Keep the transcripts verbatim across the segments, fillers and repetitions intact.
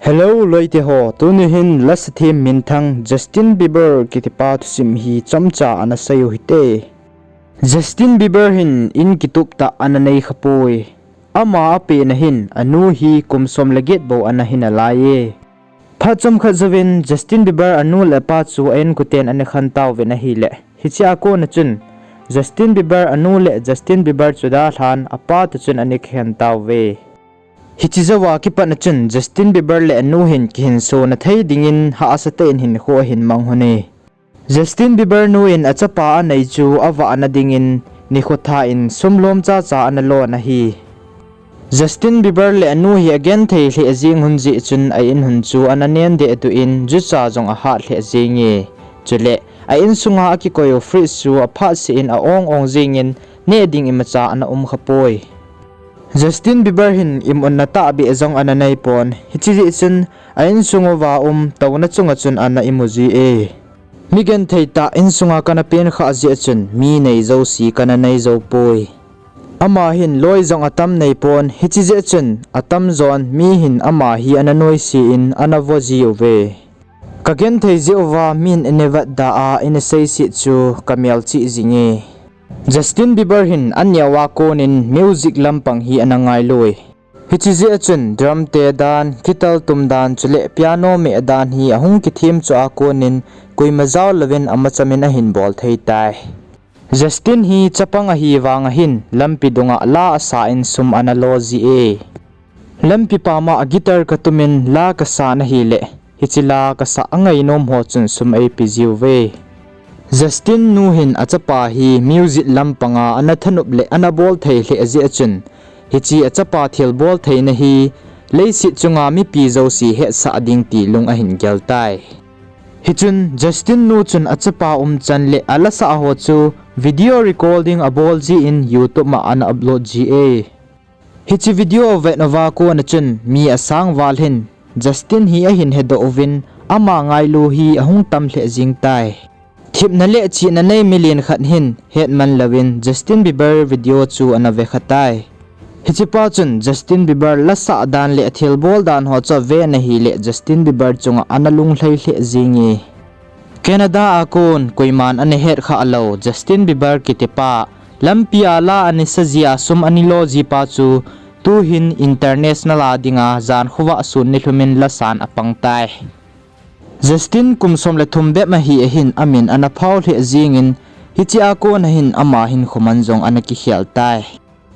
Hello loite ho, tuni hin lasathem minthang Justin Bieber kitipa thusim hi chomcha ana seiyu hite. Justin Bieber hin in kitup tah ana nei khapoi. Ama apen a hin anu hi kum som le get bou ana hi nalaiye. Phat chomkhat jouvin Justin Bieber anu le apa chu a inkoten ana khen tauvin ahile, hiche a kona chun Justin Bieber anu le Justin Bieber chu dalhan apa toh chun ana kikhen tauve. Hiche jouva kipat a chun Justin Bieber le anu hin kihinsona thei dingin hahsa tah in hinkho ahin mang lhone. Justin Bieber nu in achapa anei chu avahna dingin nikho tha in sum lom chacha ana lon ahi. Justin Bieber le anu hi agenthei lheh jeng lhon jeh chun a in lhon chu ana nen dehduh in jucha jong ahat lheh jenge. Chule a insunga akikoi u fridge chu aphat seh in a-ong ong jengin neh ding imacha ana um khapoi. Justin Bieber hin imutna tahbeh jong ana neipon, hiche jeh chun a insung uva um touna chunga chun ana imu ji e. Mi genthei tah insunga kana pen khah jeh chun mi nei jouse kana nei jou poi. Ama hin loi jong atam neipon, hiche jeh chun atamjon mi hin ama hi ana nuisat in ana vo jiuve. Kagenthei jeh uva min ina vetda a ina seiset chu kamel chih jinge. Justin Bieber hin aneo a konin music lampang hi ana ngailui. Hiche jeh a chun drum te dan, guitar tum dan chule piano meh dan hi ahung kithem chu a konin koima jao louvin amachamin ahin bol thei tai. Justin hi chapang ahi vang ahin lampi dunga la asa in sum ana lo ji e. Lampi pama guitar katumin la kasan ahile, hiche la kasah angainom ho chun sum eipe jiuve. Justin nu hin achapa hi music lampanga ana thanop le ana bol thei lheh jeh a chun, hiche achapa thilbol theina hi leiset chunga mipi jouse hetsah ding ti lung ahin gel tai. Hichun Justin nu chun achapa umchan le alasah ho chu video recording abol jin YouTube ma ana upload ji e. Hiche video vet uva kona chun mi asang val hin Justin hi ahin hedoh uvin ama ngailu hi ahung tam lheh jeng tai. Thepna le chihna nei milen khat hin hetman louvin Justin Bieber video chu ana vekha tai. Hichepa chun Justin Bieber lasah dan le athilbol dan ho chu aven ahile Justin Bieber chunga ana lunglhai lheh jenge. Canada a kon koiman ana hetkhah lou Justin Bieber kitipa lampia la ana sa jia sum ana lo jipa chu tuhin international a dinga jan khovah sun nilhumin lasan apang tai. Justin kum som le thum bep ahi ahin amin ana phao lheh jengin, hiche a kona hin ama hinkho man jong ana kikhel tai.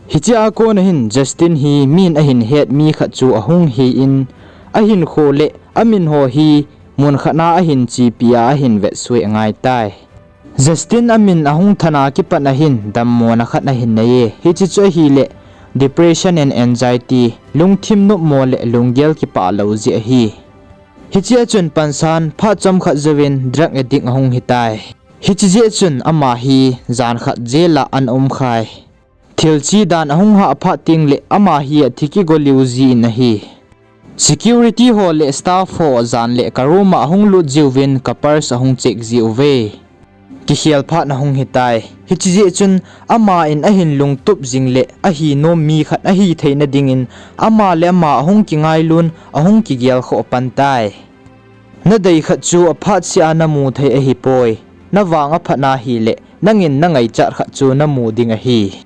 Hiche a kona hin Justin hi min ahin het mi khat chu ahung hi in, ahinkho le amin ho hi mun khatna ahin chepi a ahin vetsui angai tai. Justin amin ahung thana kipat ahin dammona khat ahin nei e. Hiche chu ahile depression and anxiety, lungthim nopmo le lunggel kipah lou jeh ahi. Hiche a chun pansan phat chomkhat jouvin drug addict ahung hitai. Hiche jeh chun ama hi jan khat jail a ana umkhai. Thil che dan ahung hah phat tengle ama hi athi kigo liu jin ahi. Security ho le staff ho jan le ka room a ahung lut jiuvin ka purse ahung check jiuve. Kikhel phat ahung hitai. Hiche jeh chun ama in ahin lungtup jing le ahi nom mi khat ahi theina dingin ama le ama ahung kingailun ahung kigelkhoh pan tai. Nadei khat chu aphat seh a namu thei ahipoi. Navang aphatna hile nangin nangaichat khat chu namu ding ahi.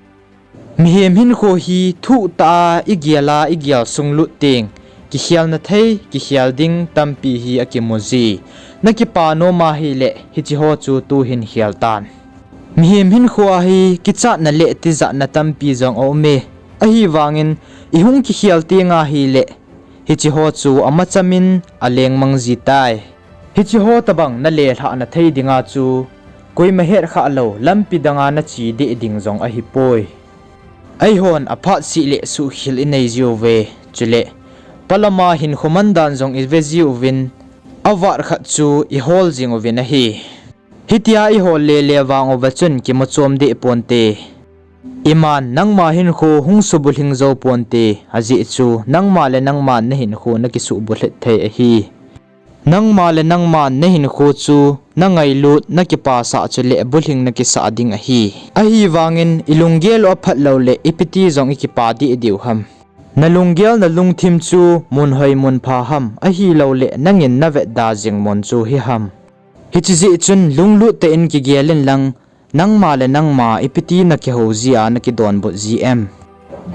Mihem hinkho hi thuhtah a igel a igel sunglut teng, kikhelna thei, kikhel ding tampi hi akimu ji. Nakipa nom ahile hiche ho chu tuhin khel tan. Mihem hinkho a hi kichatna le tijatna tampi jong aume. Ahivangin ihung kikhel teng ahile hiche ho chu amachamin alengmang ji tai. Hiche ho tobang nalelhahna thei dinga chu koima hetkhah lou lampi danga nache deh ding jong ahipoi. Eihon aphat seh le suhkhel inei jiuve, chule palama hinkho mandan jong ive jiuvin, avat khat chu ihol jing uvin ahi. Hitia ihol lele vang uva chun kimuchom deh ponte. Iman nangma hinkho hung subulhing jou ponte, ajeh chu nangma le nangman nahinkho nakisuhbulhit thei ahi. Nangma le nangman nahinkho chu nangailut, nakipasah chule bulhing nakisah ding ahi. Ahivangin ilunggel u aphat loule ipiti jong ikipa deh diu ham. Nalunggel nalungthim chu munhoi munpha ham, ahilouleh nangin navetda jing mun chu hiham? Hiche jeh chun lunglut tah in kigel inlang, nangma le nangma ipiti nakihou jia nakidonbut ji em?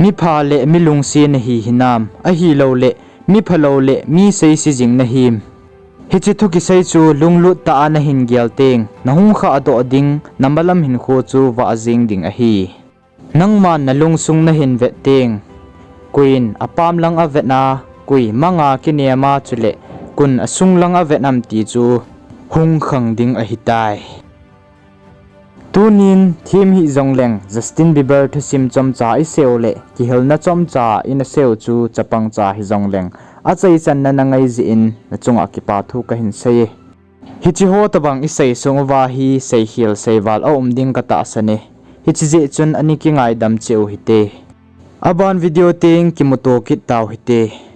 Mipha le milungset nahi hinam, ahilouleh miphalou le mi seise jing nahim? Hiche thu kisei chu lunglut tah a nahin gel teng, nahung khahdoh ding, namalam hinkho chu vah jeng ding ahi. Nangman nalungsung nahin vet teng, koiin apam lang avet a, koi manga kinem a, chuleh koiin asung lang avet am ti chu hung khang ding ahitai. Tunin themhih jongleng Justin Bieber thusim chomcha isei u leh kihilna chomcha inasei u chu chapangcha hijongleng, achaichanna nangai jeh in nachunga kipa thu kahin sei e. Hicheho tobang isei sung uva hi seikhel seival aum ding katahsan e. Hiche jeh chun ani kingaidam cheh u hite. Aban video teng kimuto kit tau hite.